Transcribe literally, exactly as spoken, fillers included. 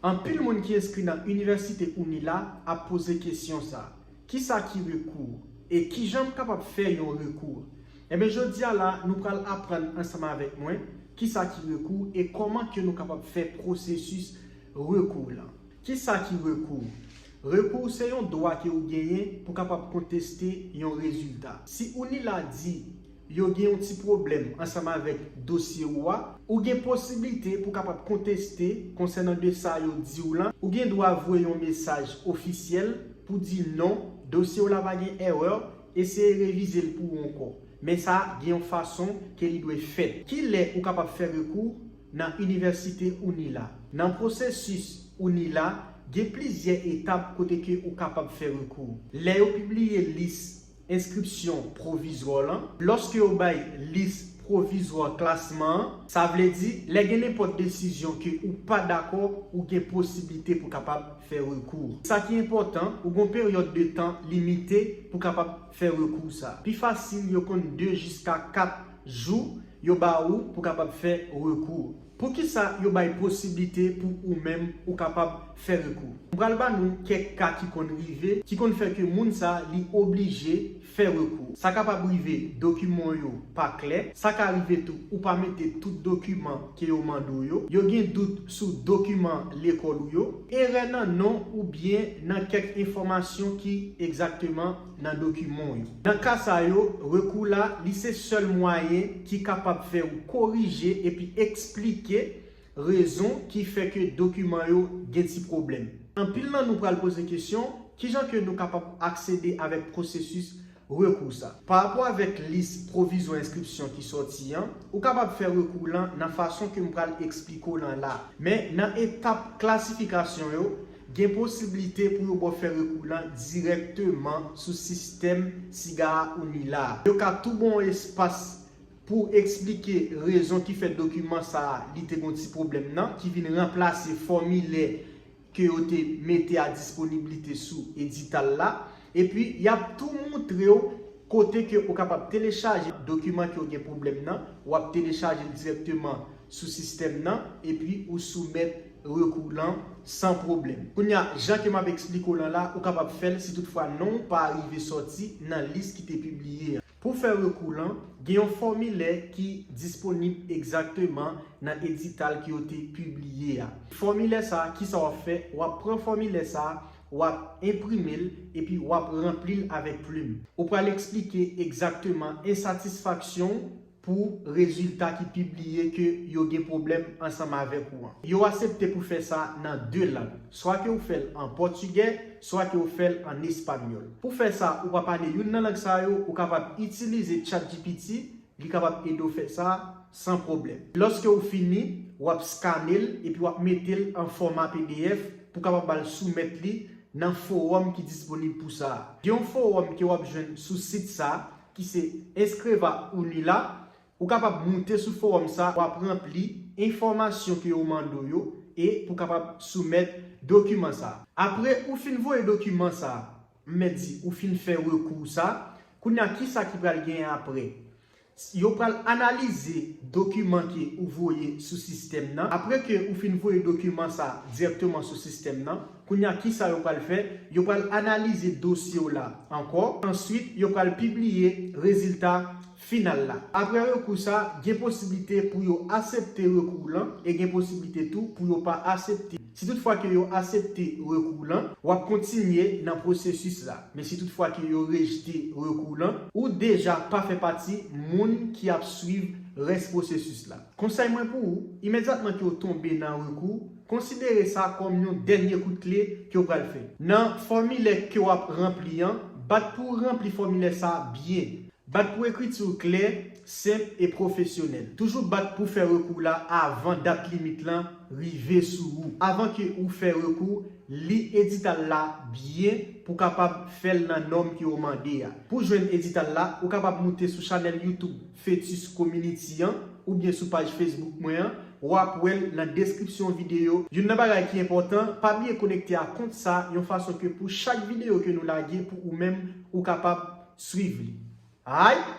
Anpil moun ki enskri nan Inivèsite UNILA ap poze kesyon sa, kisa ki rekou? E kijan m kapab fè yon rekou? Ebyen, jodi a la, nou pral aprann ansanm avèk mwen kisa ki rekou e kòman ke nou kapab fè pwosesis rekou lan. Kisa ki rekou? Rekou se yon dwa ke ou genyen pou kapab konteste yon rezilta. Si UNILA di yo gen yon ti pwoblèm ansanm avèk dosye ou a, ou gen posiblite pou kapab konteste konsènan de sa yo di w lan. Ou gen dwa voye yon mesaj ofisyèl pou di non, dosye w la pa gen erè, eseye revize l pou ou ankò. Men sa gen yon fason ke li dwe fèt. Kilè ou kapab fè rekou nan Inivèsite UNILA? Nan pwosesis UNILA, gen plizyè etap kote ke ou kapab fè rekou. Lè yo pibliye lis enskripsyon pwovizwa lan, lòske yo bay lis pwovizwa klasman an, sa vle di, lè gen nenpòt desizyon ke ou pa dakò, ou gen posiblite pou kapab fè rekou. Sa ki enpòtan, ou gen yon peryòd de tan limite pou kapab fè rekou sa. Pi fasil, yo konn de jiska kat jou yo ba ou pou kapab fè rekou. Poukisa yo bay posiblite pou ou menm ou kapab fè rekou? M pral ba nou kèk ka ki konn rive, ki konn fè ke moun sa li oblije fè rekou. Sa kapab rive dokiman yo pa klè, sa ka rive tou ou pa mete tout dokiman ke yo mande w yo, yo gen dout sou dokiman lekòl ou yo, erè nan non oubyen nan kèk enfòmasyon ki egzakteman nan dokiman w yo. Nan ka sa yo, rekou la, li se sèl mwayen ki kapab fè ou korije epi eksplike rezon ki fè ke dokiman yo gen ti pwoblèm. Anpil nan nou pral poze kesyon, kijan ke nou kapab aksede avèk pwosesis rekou sa? Parapò avèk lis pwovizwa enskripsyon ki sòti an, ou kapab fè rekou lan nan fason ke m pral eksplike w lan la. Men nan etap klasifikasyon yo, gen posiblite pou yo ba w fè rekou lan dirèkteman sou sistèm siga a UNILA. Yo ka tou ba w espas pou eksplike rezon ki fè dokiman sa a li te gon ti pwoblèm nan, ki vin ranplase fòmilè ke yo te mete a disponiblite sou edital la. Epi, y ap tou montre w kote ke ou kapab telechaje dokiman ke w gen pwoblèm nan, w ap telechaje l dirèkteman sou sistèm nan, epi ou soumèt rekou lan san pwoblèm. Kounye a, jan ke m ap eksplike w lan la, ou kapab fè l si toutfwa non w pa rive sòti nan lis ki te pibliye an. Pou fè rekou lan, gen yon fòmilè ki disponib egzakteman nan edital ke yo te pibliye a. Fòmilè sa a, kisa w ap fè? W ap pran fòmilè sa a, w ap enprime l, epi w ap ranpli l avèk plim. Ou pral eksplike egzakteman ensatisfaksyon w pou rezilta ki pibliye ke yo gen pwoblèm ansanm avèk ou an. Yo aksepte pou fè sa nan de lang, swa ke ou fè l an pòtigè, swa ke ou fè l an espanyòl. Pou fè sa, ou pa pale youn nan lang sa yo, ou kapab itilize ChatGPT, li kapab ede w fè sa san pwoblèm. Lòske ou fini, w ap skane l epi w ap mete l an fòma P D F pou kapab al soumèt li nan fowòm ki disponib pou sa a. Gen yon fowòm ke w ap jwenn sou sit sa a ki se Eskreva UNILA. Ou kapab moute sou fowòm sa a, w ap ranpli enfòmasyon ke yo mande w yo e pou kapab soumèt dokiman sa a. Apre ou fin voye dokiman sa a, m mèt di ou fin fè rekou sa, kounye a kisa ki pral genyen apre? Yo pral analize dokiman ke ou voye sou sistèm nan. Apre ke ou fin voye dokiman sa dirèkteman sou sistèm nan, kounye a kisa yo pral fè? Yo pral analize dosye w la ankò. Answit, yo pral pibliye rezilta final la. Apre rekou sa, gen posiblite pou yo aksepte rekou w lan e gen posiblite tou pou yo pa aksepte. Si toutfwa ke yo aksepte rekou w lan, w ap kontinye nan pwosesis la. Men si toutfwa ke yo rejte rekou w lan, ou deja pa fè pati moun ki ap swiv rès pwosesis la. Konsèy mwen pou ou, imedyatman ke w tonbe nan rekou, konsidere sa kòm yon dènye kout kle ke w pral fè. Nan fòmilè ke w ap ranpli an, bat pou w ranpli fòmilè sa byen. Bat pou ekriti w klè, senp e pwofesyonèl. Toujou bat pou fè rekou la avan dat limit lan rive sou ou. Avan ke ou fè rekou, li edital la byen pou kapab fè l nan nòm ke yo mande a. Pou jwenn edital la, ou kapab moute sou chanèl YouTube Fetus Community an oubyen sou paj Facebook mwen an. W ap wè l nan deskripsyon videyo. Youn nan bagay ki enpòtan, pa bliye konekte a kont sa yon fason ke pou chak videyo ke nou lage pou ou menm, ou kapab swiv li. Alright?